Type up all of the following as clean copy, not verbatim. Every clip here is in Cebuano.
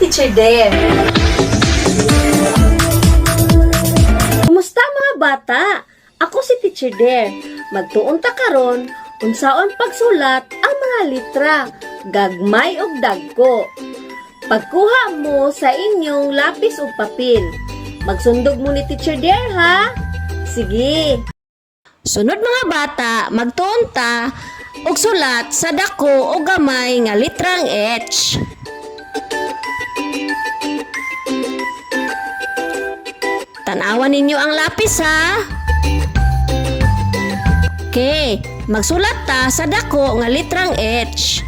Teacher Dare. Kumusta, mga bata? Ako si Teacher Dare. Magtuon ta karon unsaon pagsulat ang mga litra, gagmay ug dagko. Pagkuha mo sa inyong lapis ug papel. Magsundog mo ni Teacher Dare, ha? Sige. Sunod, mga bata, magtuon ta og sulat sa dako o gamay nga litrang H. Tanawan ninyo ang lapis, ha. Okay, magsulat ta sa dako nga litrang H.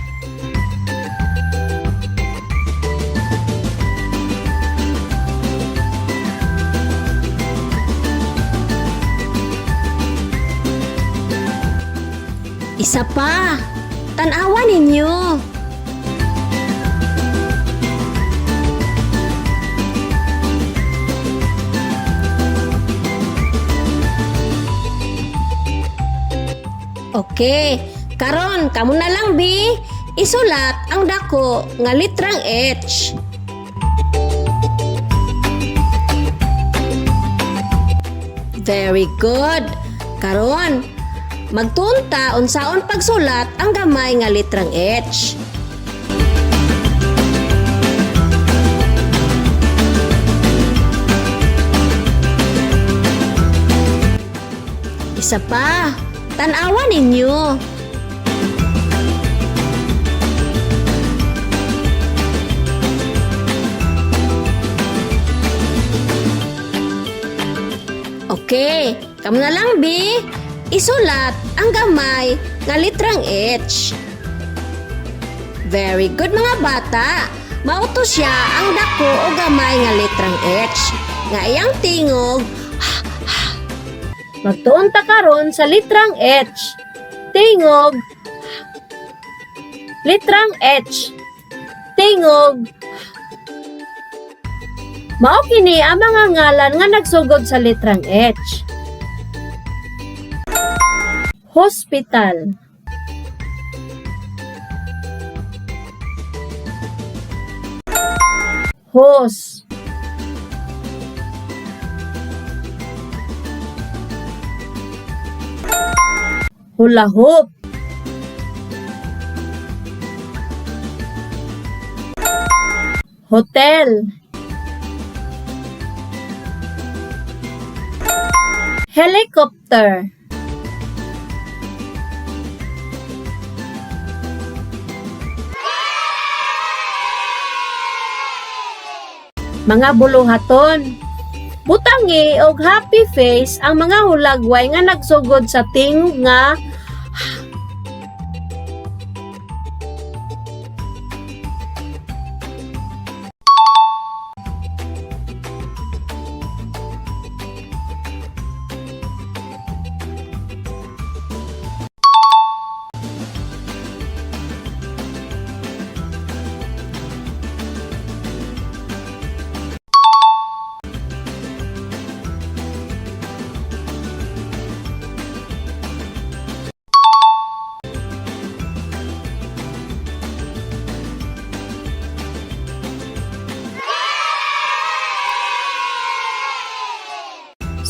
Isa pa. Tanawan ninyo. Okay, karon kamo na lang, bi. Isulat ang dako nga litrang H. Very good. Karon, magtunta unsaon pagsulat ang gamay nga litrang H. Isa pa, tanawan ninyo. Okay, kamo na lang, bi. Isulat ang gamay nga litrang H. Very good, mga bata. Mauto siya ang dako o gamay nga litrang H. Nga iyang tingog. Magtuon ta karon sa litrang H. Tingog. Litrang H. Tingog. Mao kini ang mga ngalan nga nagsugod sa litrang H. Hospital. Hose. Hula hoop. Hotel. Helicopter. Mga buluhaton. Butangi og happy face ang mga hulagway nga nagsugod sa tingog nga.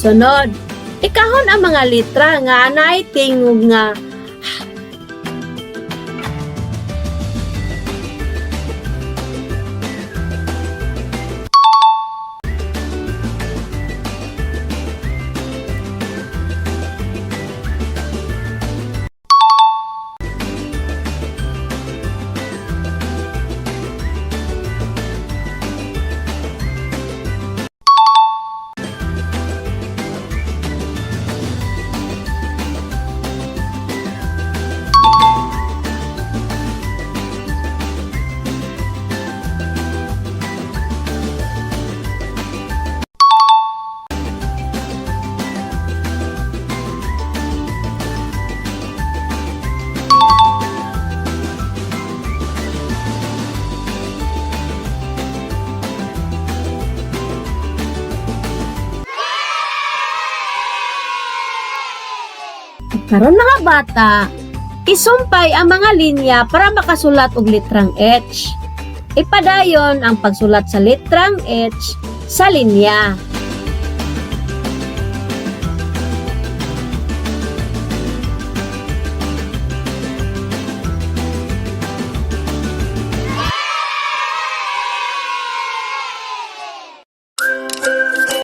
Sunod, ikahon ang mga litra nga anay tingog nga. Karon, mga bata, isumpay ang mga linya para makasulat og litrang H. Ipadayon ang pagsulat sa letrang H sa linya.